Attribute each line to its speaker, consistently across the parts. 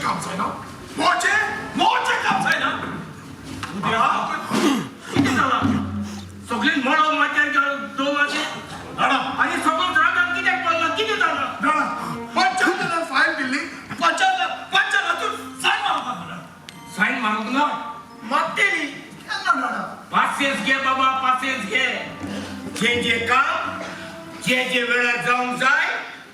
Speaker 1: काम जायना, म्हजें म्हजें काम जायना.
Speaker 2: उद्या कितें जालां? सगळीं मळब माथ्यार दवरपाचें
Speaker 1: दादा.
Speaker 2: आनी सगळो रागान कित्याक पडला? कितें जालां?
Speaker 1: दादा, पंचायतान फायल दिल्ली, पंचायत पंचायतातून सायन मारपाक म्हणा.
Speaker 2: सायन मारूंक ना?
Speaker 1: मारतेली केन्ना दादा?
Speaker 2: पासियेंस घे बाबा, पासियेंस घे. जे जे काम जे जे वेळार जावंक जाय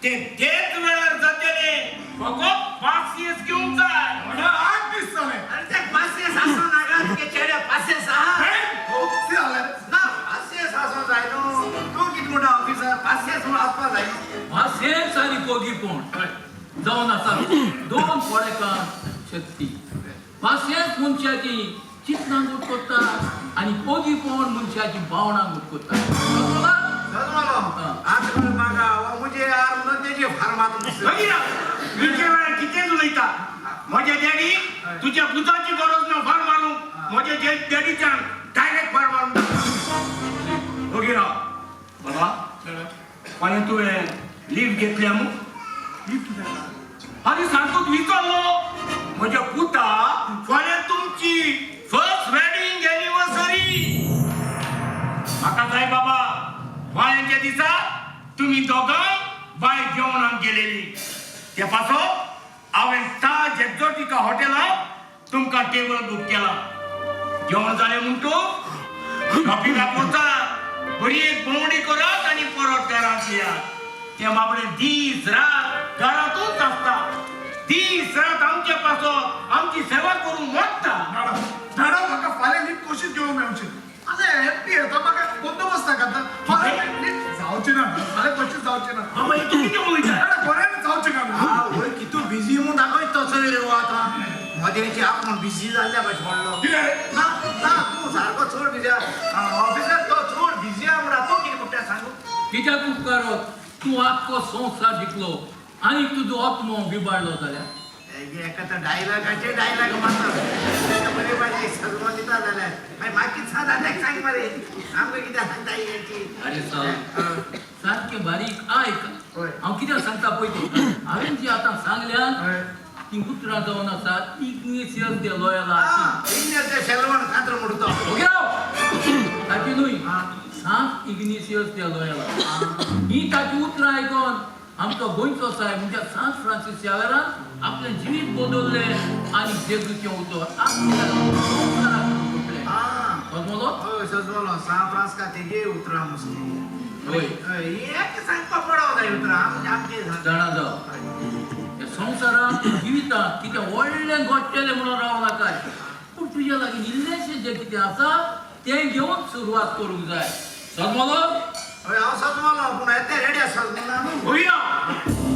Speaker 2: ते तेच वेळार जातले. फकत पासियेंस घेवंक जाय.
Speaker 1: दादा, 8 दीस जाले.
Speaker 3: आनी ते पासियेंस आसूं नाका तुगे चेड्या, पासियेंस आहा.
Speaker 1: कितें जालें?
Speaker 3: ना, पासियेंस आसूं जाय न्हू. तूं कितें म्हणटा ऑफिसर? पासियेंस म्हणून आसपा जाय न्हू.
Speaker 4: पासियेंस आनी कोगीपण जावन आसा दोन फळेकार शक्ती. पासियेंस मनशाची चिंतनां गुट करता आनी कोगीपण मनशाची भावनां गुट करता. समजला?
Speaker 3: सजमालो. आत म्हाका मुजे आर म्हणून तेजी फार्मात.
Speaker 2: मागीर विचे वेळार कितेंच उलयता. म्हज्या डॅडी, तुज्या पुताची गरज ना फार मारूंक. म्हज्या डॅडीच्यान डायरेक्ट फार मारूंक. ओगे राव बाबा. फाल्यां तुवें लीव घेतल्या मू?
Speaker 1: लीव कित्याक?
Speaker 2: आनी सारकोच विचारलो म्हज्या पुता, फाल्यां तुमची फर्स्ट वेडिंग एनिवर्सरी. म्हाका जाय बाबा, फाल्यांच्या दिसा तुमी दोगांय बाय जेवणाक गेलेली. ते पासत हांवें ताज एक्झॉटिका हॉटेलांत तुमकां टेबल बूक केला. जेवण जालें म्हणटू शॉपिंगाक वचा, बरी एक भोंवडी करात आनी परत घरांत येयात. ते बाबडे दीस रात घरातूच आसता. दीस रात आमचे पासत आमची सेवा करूंक मोडटा.
Speaker 1: दादा, दादा, म्हाका फाल्यां लीव कशीच घेवंक मेळची? आतां एमपी येता, म्हाका बंदोबस्त नाका. फाल्यां लीव जावची ना, फाल्यां कशीच जावची ना.
Speaker 2: बाबा, हे तूं कितें उलयता?
Speaker 1: दादा, खऱ्यांनी जावची ना.
Speaker 3: वय, कितू बिजी म्हूण दाखय तसो रे हो. आतां मदेची आपूण बिजी जाल्ल्या भशेन म्हणलो.
Speaker 1: कितें?
Speaker 3: ना ना, तूं सारको चड बिजी ऑफिसर, तो चड बिजी आहा म्हणटा. तूं कितें म्हणटा सांगू.
Speaker 4: कित्याक उपकारत तूं आख्खो संवसार जिखलो आनी तुजो आत्मो बिबाडलो जाल्यार?
Speaker 3: एका तर डायलॉगाचे डायलॉग मारता. बरे पाहिजे सजवून दिता जाल्यार मागीर मागीर दादाक सांग मरे, आमकां कितें सांगता हेची.
Speaker 4: अरे साहब, सारकें बारीक आयक.
Speaker 3: हय.
Speaker 4: हांव कितें सांगता पळय तें. हांवें जी आतां सांगल्यान
Speaker 3: हय.
Speaker 4: ती उतरां जावन आसा इग्नेशियस दे लोयाला.
Speaker 3: इंग्लिश शेलवण कांत्र म्हणतो.
Speaker 4: ओके राव, ताची न्हय, सांत इग्नेशियस दे लोयाला. ही ताची उतरां आयकोन आमचो गोंयचो साहेब म्हणजे सांत फ्रांसीस शावेरान आपलें जिवीत बदललें आनी जेजूचें उतर आपल्या संवसाराक फुटलें. समजलो?
Speaker 3: हय, सजवलो. सान फ्रांस्का तेगे उतरां मुस्ती.
Speaker 4: हय.
Speaker 3: हय, एक सांगपा पडो जाय उतरां आमचे.
Speaker 4: जाणा जाव, ह्या संवसारांत जिवितांत कितें व्हडलें घडटलें म्हणून रावं नाकाय, पूण तुज्या लागीं इल्लेंशें जें कितें आसा तें घेवन सुरवात करूंक जाय. समजलो?
Speaker 3: हय, हांव सजवलो, पूण येते रेडी आसा सजवला न्हू.
Speaker 2: होया,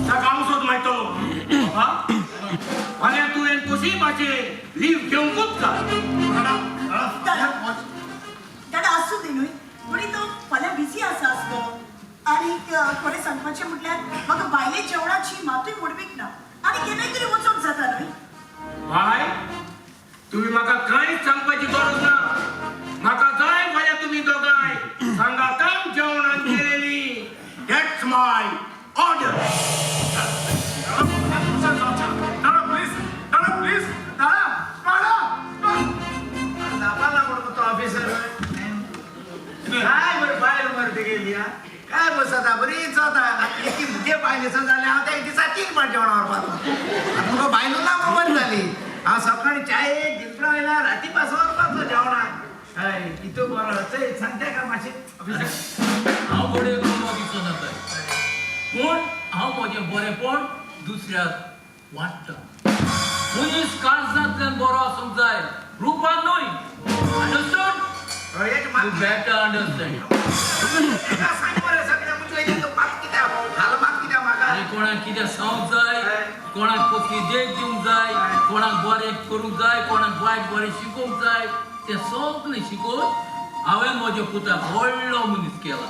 Speaker 2: ताका हांव सोद मारतलो. बाबा, फाल्यां तुवें कशी भाशेन लीव घेवंकूच जाय.
Speaker 1: दादा, दादा, फाल्यां
Speaker 5: दादा, आसूं दी न्हय, पूण तो फाल्यां बिजी आसा आसतलो. आनी खरें सांगपाचें म्हटल्यार म्हाका भायले जेवणाची मातूय मोडवीक ना आनी केन्नाय तरी वचोंक जाता न्हय.
Speaker 2: बाय, तुम्ही म्हाका कांयच सांगपाची गरज ना. म्हाका जाय फाल्यां तुमी दोगांय सांगातान जेवणाक गेलेली. That's my order.
Speaker 1: दादा, प्लीज, दादा, प्लीज, दादा, दादा.
Speaker 3: दाबाला म्हणून तो ऑफिसर. काय बरं, बायल मरे तेगेली. हा, काय बसता, बरी चोता. एकी मुगे बायलेचो जाल्यार हांव त्या दिसा तीन पाट जेवणावर पावता. आतां मुगो बायलो ना मग बरें जाली. हांव सकाळी चायेक दिसपा वयला, राती पासवर पावतो जेवणाक. हय, कितू बरो चय सांगता का मातशें ऑफिसर?
Speaker 4: हांव घडये बरो दिसना जाय, पूण हांव म्हजें बरेंपण दुसऱ्याक वांट्टा. मनीस काळजांतल्यान बरो आसूंक जाय, रुपान न्हय. अंडरस्टूड?
Speaker 3: हय, एक
Speaker 4: you
Speaker 3: मात
Speaker 4: बेटर अंडरस्टँड.
Speaker 3: एका सांग मरे सगळें मुजो येयलें. तूं मात कित्याक हाल मात कित्याक म्हाका?
Speaker 4: आनी कोणाक कितें सांगूंक जाय, कोणाक कसली देख दिवंक जाय, कोणाक बरें करूंक जाय, कोणाक वायट बरें शिकोवंक जाय, तें सगळें शिकोवन हांवें म्हज्या पुताक व्हडलो मनीस केला.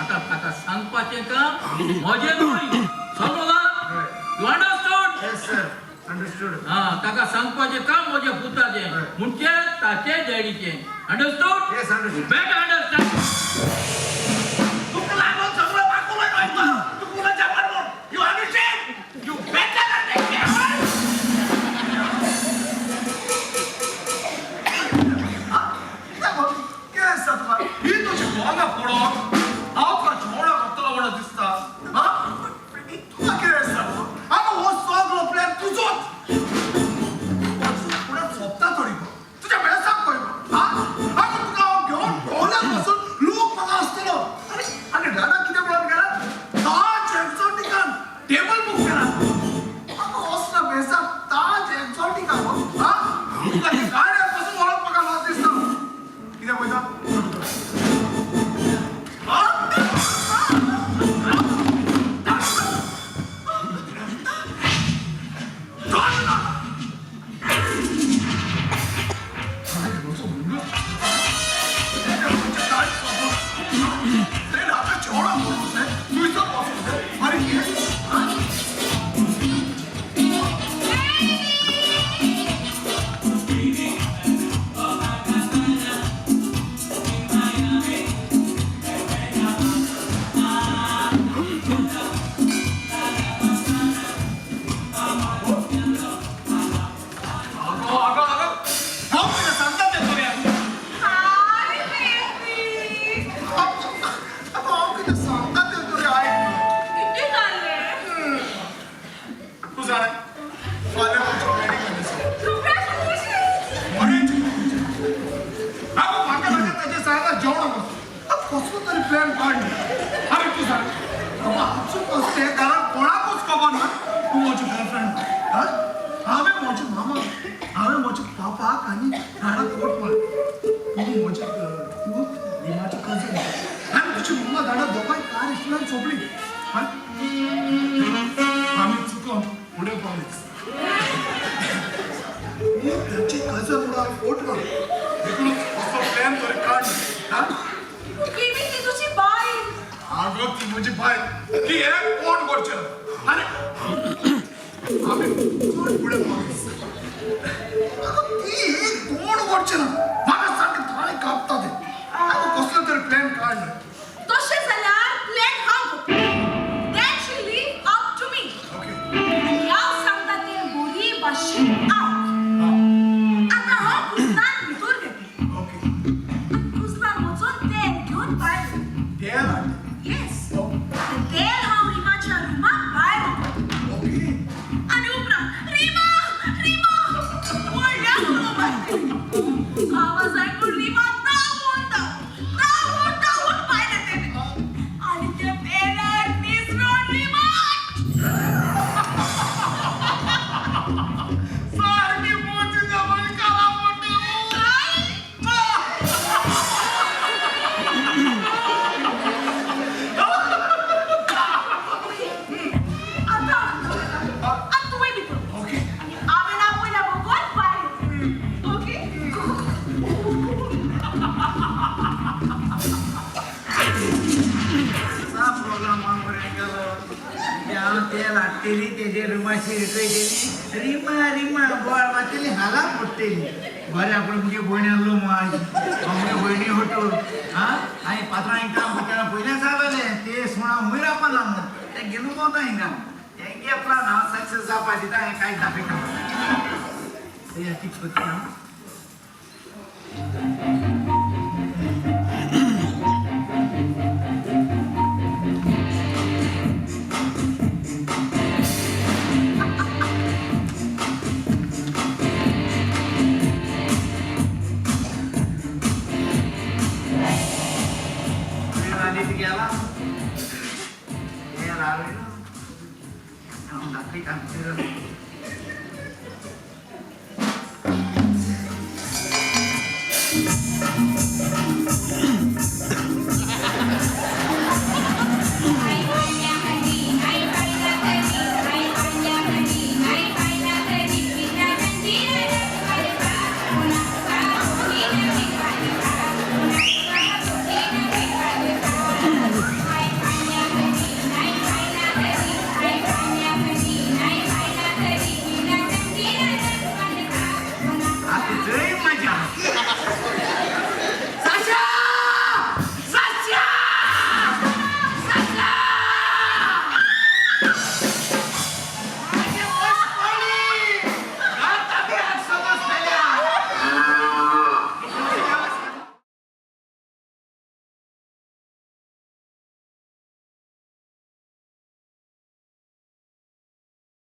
Speaker 4: आतां ताका सांगपाचें काम म्हजें न्हय. समजला? You understood?
Speaker 3: Yes sir, understood.
Speaker 4: हा, ताका सांगपाचें काम म्हज्या पुताचें, म्हणजे ताचे डॅडीचें. Understood?
Speaker 3: Yes, understood.
Speaker 4: Better understand.
Speaker 3: तुका लागून सगळो बाकुलो वयता. तुका उलोवचें म्हण. You understand? You better understand.
Speaker 1: जाणा, फाल्यां आमची वेडिंग एनिवर्सरी.
Speaker 5: Congratulations!
Speaker 1: अगो म्हाका नाका ताजे सांगा जेवण कसलो तरी प्लॅन काड. अरे तूं सांग, आपसूक कसलें हें घरात कोणाकूच खबर ना तूं म्हजी गर्लफ्रेंड. हांवें म्हज्या मामा, हांवें म्हज्या पापाक आनी घरात कोट मार, तूं म्हज्या, तूं रिमाची कजन आनी तुजी मम्मा धाडा दोगांय कार इस्कुलान सोंपली. आमी चुकोन फुडें पावलीच. तूं ताची कजन म्हणून हांवें फोट मार, देखून असो प्लॅन तरी काड.
Speaker 5: क्लिमी, ती तुजी बायल.
Speaker 1: आगो ती म्हजी बायल, ती हे कोण करचें आनी आमी चड फुडें पावलीच. आगो ती एक कोण करचें ना, म्हाका सारकें ताळे कापता तें. आगो कसलो तरी प्लॅन काड.
Speaker 5: तशें जाल्यार प्लॅन हांव करता. That she leave up to me.
Speaker 1: Okay.
Speaker 5: आनी हांव सांगता तें बरी भाशेन आयक. आतां हांव कुजनान भितर घेता.
Speaker 1: ओके.
Speaker 5: कुजनान वचून तेल घेवन भायर येता.
Speaker 1: तेल हाड.
Speaker 5: येस, तेल हांव रिमाच्या रुमाक भायर वता.
Speaker 1: ओके.
Speaker 5: आनी उपरांत रिमा, रिमा व्हडल्यान उलो मारता. आवाज आयकून रिमा धांवून धांवून धांवून धांवून भायर येतलें आनी त्या तेलार निसरून रिमा.
Speaker 1: सारकी मोठी जमल काला मोठी.
Speaker 5: आतां आतां तुवें भितर.
Speaker 1: ओके.
Speaker 5: आनी हांवें आपयल्या बगर भायर. ओके.
Speaker 3: असा प्रोग्राम बरें केलो. हांव तेल हाडटेली, तेजे रुमा शिरकयतेली, रिमा रिमा बोवाळ मारतेली, हाला पडटेली. बरें, आपण मुगे भयणी आहलो मग हांव मुगे भयणी हटो. आं, आनी पात्रां काम करतना पयलें सांगलें ते सुणा वयर आपला म्हूण ते घेवन भोंवता हिंगा. तेंगे प्लान हांव सक्सेस जावपा दिता हें कांय दाखयता. ती हांव. आनी गेला हे रावलो, हांव दाखयता.